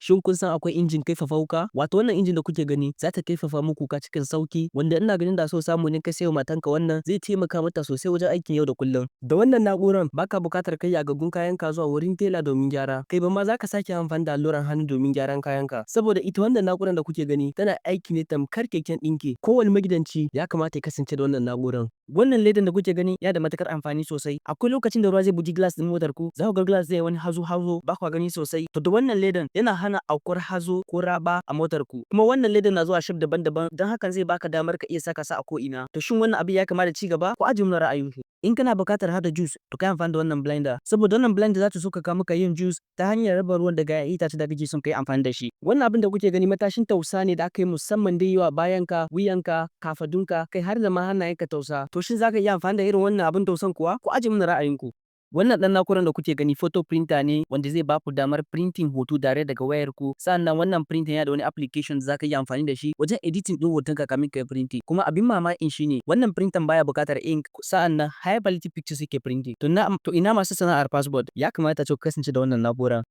Shin kun san akwai injin kaifafa wuka? Wato wannan injin da kuke gani za ta kaifafa muku wuka cikin sauki, wanda ina ganin da so samu ne ka sayo matanka wannan, zai taimaka mata sosai wajen aikin yau da kullum. Da wannan na'uran baka buƙatar kai yagaggun kayanka zuwa wurin tela domin gyara. Kai ba ma za ka sake amfani da alluran hannu domin gyaran kayanka. Saboda ita wannan na'uran da kuke gani tana aiki ne tamkar keken ɗinki. Kowane magidanci ya kamata ya kasance da wannan na'uran. Wannan ledan da kuke gani yana da matuƙar amfani sosai. Akwai lokacin da ruwa zai bugi glass ɗin motar ku, za ku ga glass zai yi wani hazo-hazo, ba kwa gani sosai. To, da wannan ledan yana hana aukuwar hazo ko raɓa a motar ku. Kuma wannan ledan na zuwa shape daban-daban, don hakan zai baka damar ka iya saka sa a ko'ina. To, shin wannan abin ya kama da ci gaba? Ku ajiye mana ra'ayinku. In kana buƙatar haɗa juice, to ka yi amfani da wannan blender. Saboda wannan blender za ta sauƙaƙa maka yin juice ta hanyar raba ruwan daga 'ya'yan itace da kake son ka yi amfani da shi. Wannan abin da kuke gani matashin tausa ne da aka yi musamman don yi wa bayanka, wuyanka, kafadunka, kai har da ma hannayenka tausa. To, shin za ka iya amfani da irin wannan abin tausan kuwa? Ku ajiye mana ra'ayinku. Wannan ɗan na'urar da kuke gani photo printer ne wanda zai baku damar printing hoto tare daga wayarku. Sannan wannan printer yana da wani application da za ka iya amfani da shi wajen editing ɗin hotonka kamin ka yi printing. Kuma abin mamakin shi ne wannan printer baya buƙatar ink, sa'annan high quality pictures yake printing. To ina masu sana'ar passport, ya kamata ace ku kasance da wannan na'urar.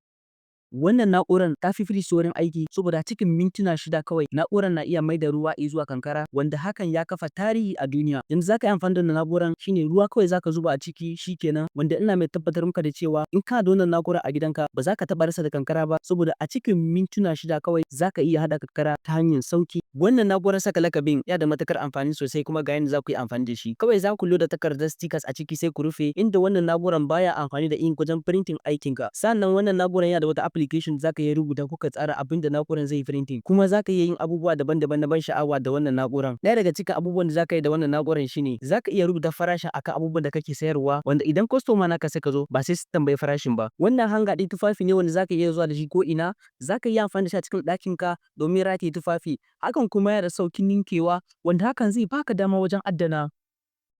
Wannan na'urar ta fi firij saurin aiki, saboda cikin mintuna 6 kawai na'urar na iya maida ruwa zuwa kankara, wanda hakan ya kafa tarihi a duniya. Yanzu za ka yi amfani da wannan na'urar shine ruwa kawai za ka zuba a ciki shikenan, wanda ina mai tabbatar maka da cewa in kana da wannan na'urar a gidanka, ba za ka taɓa rasa da kankara ba, saboda a cikin mintuna 6 kawai za ka iya haɗa kankara ta hanyar sauki. Wannan na'urar saka lakabin yana da matuƙar amfani sosai, kuma ga yanda za ku yi amfani da shi. Kawai za ku loda takardar stickers a ciki sai ku rufe, inda wannan na'urar baya amfani da ink wajen printing aikinka. Sannan wannan na'urar yana da wata application da za ka iya rubuta ko ka tsara abin da na'urar zai yi printing. Kuma za ka iya yin abubuwa daban-daban na ban sha'awa da wannan na'urar. Ɗaya daga cikin abubuwan da za ka yi da wannan na'urar shine za ka iya rubuta farashin akan abubuwan da kake sayarwa, wanda idan customer naka suka zo, ba sai su tambayi farashin ba. Wannan hanger ɗin tufafi ne wanda za ka iya zuwa da shi ko'ina, za ka iya amfani da shi a cikin ɗakinka domin rataye tufafi. Hakan kuma yana da sauƙin ninkewa, wanda hakan zai baka dama wajen adana.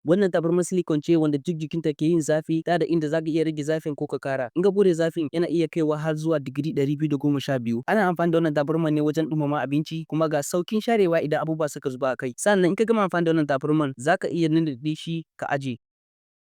Wannan tabarmar silicone ce wanda duk jikinta ke yin zafi, ta da inda za ka iya rage zafin ko ka ƙara. In ka buɗe zafin, yana iya kaiwa har zuwa digiri 212. Ana amfani da wannan tabarmar ne wajen ɗumama abinci, kuma ga sauƙin sharewa idan abubuwa suka zuba a kai. Sannan in ka gama amfani da wannan tabarmar, za ka iya nannaɗe shi ka aje.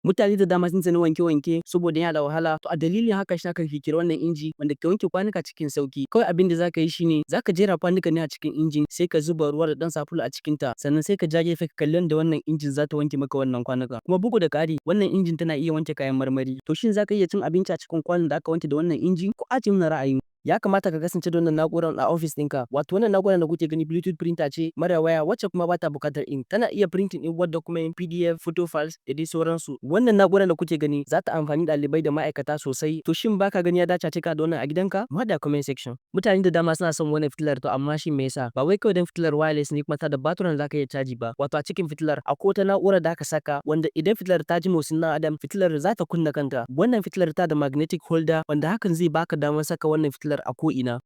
Mutane da dama sun tsani wanke-wanke saboda yana da wahala. To, a dalilin haka shi aka ƙirƙiri wannan inji wanda ke wanke kwanuka cikin sauki. Kawai abin da za ka yi shine za ka jera kwanuka ne a cikin injin, sai ka zuba ruwa da ɗan sabulu a cikinta, sannan sai ka ja gefe ka kalli yanda wannan injin za ta wanke maka wannan kwanuka. Kuma bugu da ƙari, wannan injin tana iya wanke kayan marmari. To, shin za ka iya cin abinci a cikin kwanon da aka wanke da wannan injin? Ku ajiye mana ra'ayin. Ya kamata ka kasance da wannan na'urar a ofis ɗinka. Wato wannan na'urar da kuke gani Bluetooth printer ce mara waya, wacce kuma bata buƙatar ink. Tana iya printing ɗin Word document, PDF, photo files da dai sauransu. Wannan na'urar da kuke gani za ta amfani ɗalibai da ma'aikata sosai. To, shin baka gani ya dace ace kana da wannan a gidanka? Mu haɗu a comment section. Mutane da dama suna son wannan fitilar, to amma shin me yasa? Ba wai kawai don fitilar wireless ne kuma tana da baturan da zaka iya caji ba. Wato a cikin fitilar akwai wata na'urar da aka saka wanda idan fitilar ta ji motsin ɗan adam, fitilar za ta kunna kanta. Wannan fitilar ta da magnetic holder, wanda hakan zai baka damar saka wannan fitilar a ko'ina.